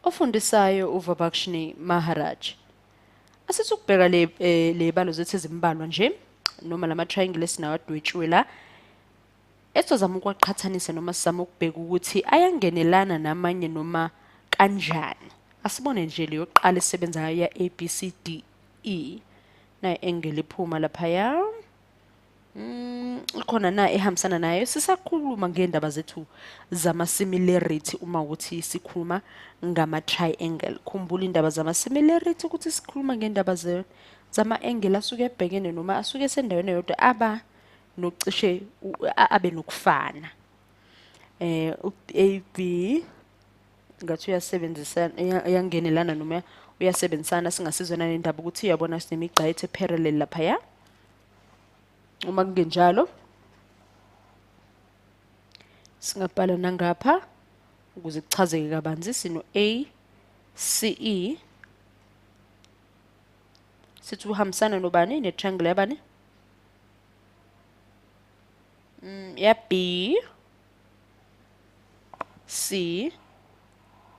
Ofundisayo uVabakshini Maharaj. Asithi ukubheka le le balo zethu ezimbalwa nje noma lama triangle esinawo adwetshiwe la, esizozama ukuwaqhathanisa noma sizama ukubheka ukuthi ayangenelana namanye noma kanjani. Asibone nje leyo yokuqala esebenzayo ya A B C D E, nayo angle iphuma laphaya. Ikhona na ehambisana nayo. Sisakhuluma ngendaba zethu zama-similarity uma ukuthi sikhuluma ngama-triangle. Khumbula indaba zama-similarity ukuthi sikhuluma ngendaba zama-angle asuke ebhekene noma asuke esendaweni eyodwa aba nokucishe abe nokufana. U-A B ngathi uyasebenzisana, uyangenelana noma uyasebenzisana, singasizwa nalendaba ukuthi uyabona sinemigqa ethe parallel laphaya. Uma kungenjalo singabhala nangapha ukuze kuchazeke kabanzi. Sino A C E, sithi uhambisana nobani, ne-triangle yabani? Ya B C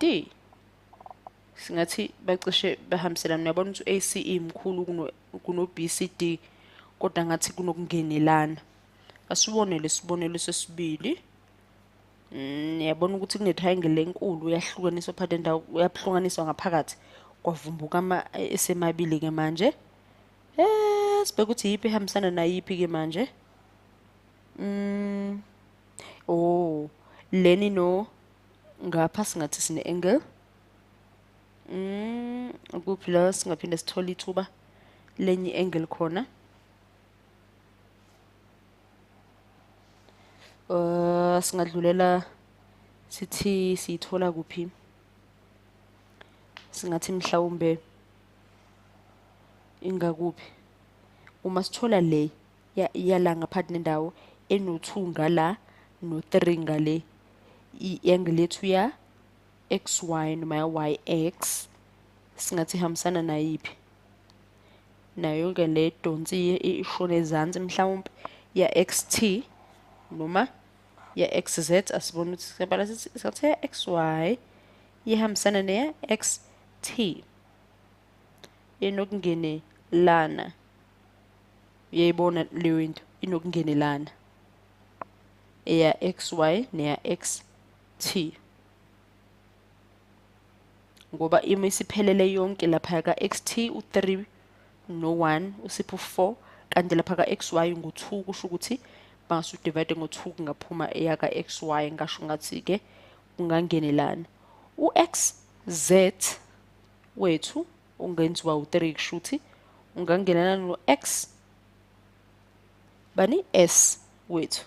D. Singathi bacishe bahambiselana. Uyabona ukuthi A C E mkhulu kuno B C D, kodwa ngathi kunokungenelana. Asibone lesibonelo sesibili. Uyabona ukuthi kune-triangle enkulu, uyahlukaniswa phakathi nendawo, uyahlukaniswa ngaphakathi kwavumbuka ama esemabili ke manje. Sibheke ukuthi yiphi ehambisana nayiphi ke manje. Oh, leni no ngapha singathi sine angle. Kuphi la singaphinde sithole ithuba lenye angle khona? Singadlulela sithi siyithola kuphi? Singathi mhlawumbe ingakuphi uma sithola le yala ngaphansi nendawo eno-2 ngala no-3 ngale, i-angle yethu ya XY noma ya YX singathi ihambisana nayiphi? Nayo ke le donsi ishone ezansi mhlawumbe ya XT noma ya XZ. Asibone ukuthi siyabala sithi ya XY ihambisana neya XT, inokungenelana. Uyayibona leyo into, inokungenelana eya XY neya XT, ngoba ima isiphelele yonke lapha ka XT u3 no1 usipha u4, kanti lapha ka XY ngu2, kusho ukuthi bangasu divide ngo2 kungaphuma eya ka XY. Ngasho ngathi ke kungangenelana. U-XZ wethu ungenziwa u3, kusho ukuthi ungangenelana no-X bani S wethu,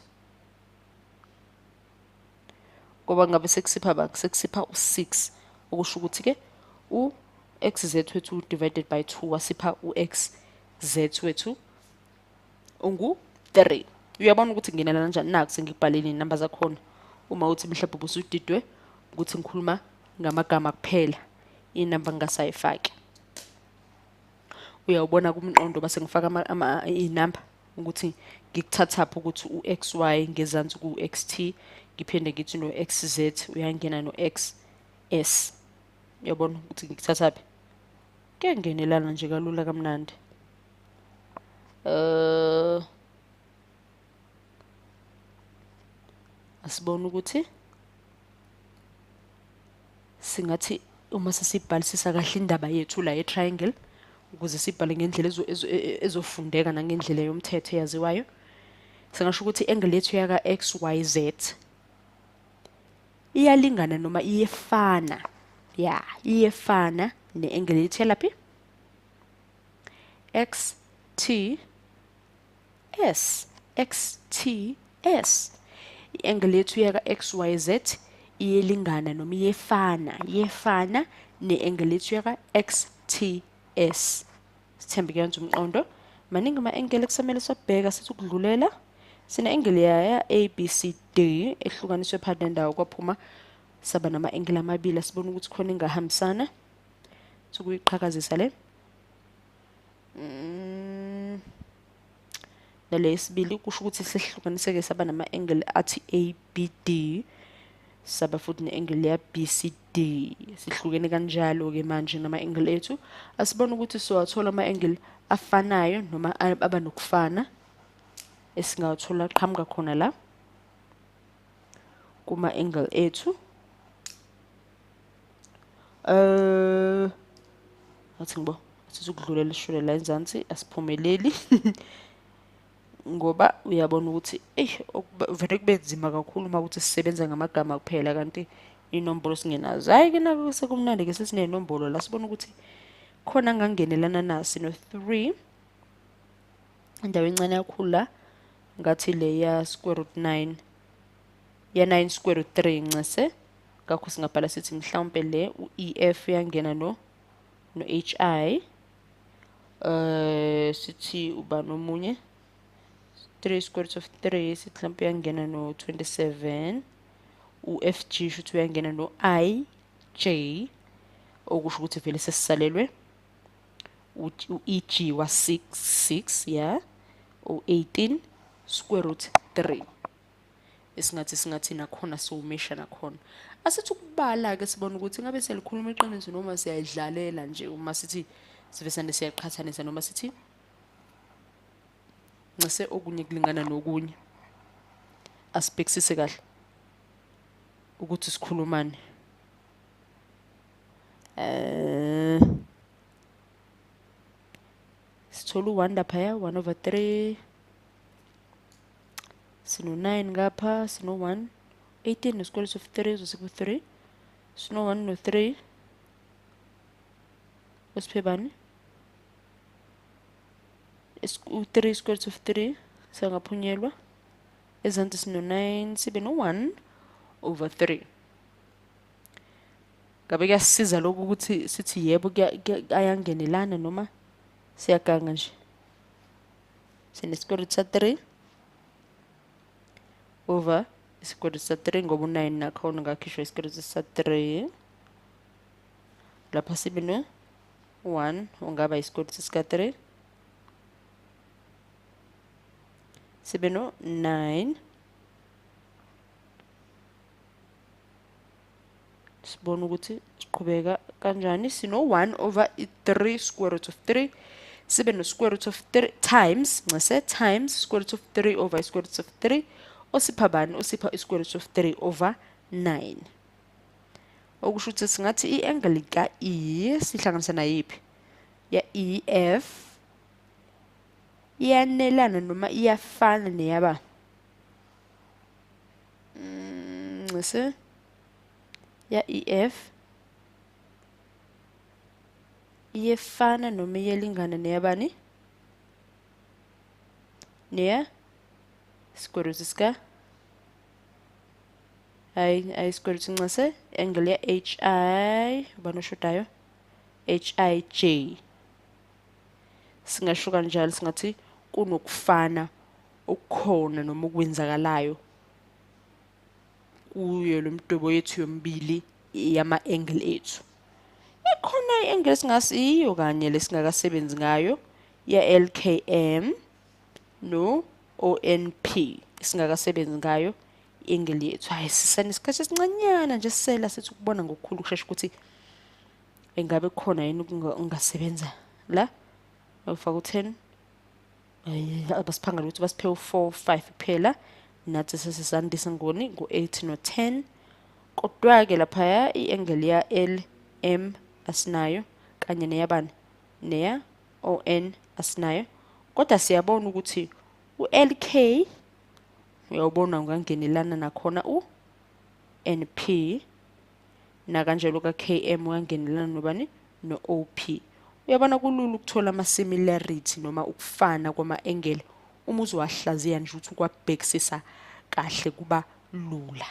ngoba ngabe sekusipha ba sekusipha u6, okusho ukuthi ke u-XZ wethu divided by 2 wasipha u-XZ wethu ungu-3. Uyabona ukuthi nginelana kanjani? Naku sengikubhalele inamba zakhona, uma uthi mhlawumbe ubusudidwe ukuthi ngikhuluma ngamagama kuphela, inamba ngingasayifaki. Uyawubona kumqondo base ngifaka inamba ukuthi ngikuthathaphi ukuthi u-XY ngezansi ku-XT, ngiphinde ngithi no-XZ uyangena no-XS. Uyabona ukuthi ngikuthathaphi? Kuyangenelana nje kalula kamnandi. Asibone ukuthi singathi uma sesibhalisisa kahle indaba yethu la e-triangle, ukuze sibhale ngendlela ezofundeka nangendlela yomthetho eyaziwayo, singasho ukuthi i-angle yethu yaka XYZ iyalingana noma iyefana, ya iyefana ne-angle yethu yalaphi XT S, XT S. I-angle yethu yaka XYZ iyelingana noma iyefana, iyefana ne-angle yethu yaka XT S. Sithembe kuyenza umqondo. Maningi ama-angle ekusamele siwabheka sithi ukudlulela. Sine angle ya A B C D ehlukaniswe phakathi nendawo kwaphuma saba nama-angle amabili. Asibone ukuthi khona ingahambisana. Sokuyiqhakazisa le. Nale yesibili kusho ukuthi sehlukaniseke saba nama-angle athi A B D. Saba futhi ne-angle ya BCD. Sihlukene kanjalo-ke manje nama-angle ethu. Asibone ukuthi siwathola ama-angle afanayo noma aba nokufana esingawathola qhamuka khona la kuma-angle ethu. Athi ngibo, asithi ukudlulela ishule la enzansi, asiphumeleli. Ngoba uyabona ukuthi eyi vele kube nzima kakhulu uma ukuthi sisebenza ngamagama kuphela kanti inombolo singenazo. Hhayi-ke nako sekumnandi-ke sesiney'nombolo la, sibona ukuthi khona angangenelana naso no-3 indawo encane kakhulu la, ngathi le ya square root 9, ya 9 square root 3 ncese. Ngakho singabhala sithi mhlawumpe le u-EF uyangena no HI. Sithi uba nomunye 3 square root of 3, sithi mhlawumpe uyangena no 27. U-FG shuthi uyangena no IJ, okusho ukuthi vele sesisalelwe u-EG wa 6, 6 ya u-18 square root 3. Esingathi nakhona siwumesha nakhona. Asithi ukubala-ke sibone ukuthi ngabe siyalikhuluma iqiniso noma siyayidlalela nje uma sithi sivesane siyaqhathanisa noma sithi ncese okunye kulingana nokunye. Asibhekisise kahle ukuthi sikhulumane. Sithola u-1 laphaya, 1 over 3. Sino 9 ngapha, sino 1. 18 no square root of 3 uzosipha 3. Sino 1 no 3. Usiphe bani? 3 square root of 3 sangaphunyelwa. Ezansi sino 9, sibe no 1 over 3. Ngabe kuyasisiza lokhu ukuthi sithi yebo ayangenelana noma siyaganga nje. Sine square root sa 3 over square root sa 3 ngoba u-9 nakhona ungakhishwa square root sa 3. Lapha sibe no 1 ungaba i-square root sika 3. Sibe no 9. Sibone ukuthi siqhubeka kanjani. Sino 1 over 3 square root of 3. Sibe no square root of 3 times, ncese times square root of 3 over square root of 3. Osipha bani? Osipha square root of 3 over 9. Okusho ukuthi singathi i-angle ka E sihlanganisa nayiphi? Ya EF iyanelana noma iyafana neyaba? Ncese ya EF iyefana noma iyelingana neyabani? Neya square root sika hayi square root ncese angle ya HI ubani oshodayo? HIJ. Singasho kanjalo singathi kunokufana okukhona noma okwenzakalayo kuyo lo mdwebo yethu yomibili yama-angle ethu. Ikhona i-angle esingasiyo kanye lesingakasebenzi ngayo ya LKM no ONP esingakasebenzi ngayo i-angle yethu. Hayi sisanesikhathi esincanyana nje sisela sithi ukubona ngokukhulu ukushesha ukuthi engabe kukhona yini okungasebenza la. Ufaka u-10, abasiphanga ukuthi basiphe u-4 5 kuphela, nathi sesisandisa ngoni ngo-8 no-10. Kodwa-ke laphaya i-angle ya LM asinayo kanye neyabani? Neya ON asinayo. Kodwa siyabona ukuthi u-LK uyawubona ungangenelana nakhona u-NP, nakanjalo ka-KM uyangenelana nobani? No-OP. Uyabona kulula ukuthola ama-similarity noma ukufana kwama-angle uma uzowahlaziya nje ukuthi ukwabhekisisa kahle kuba lula.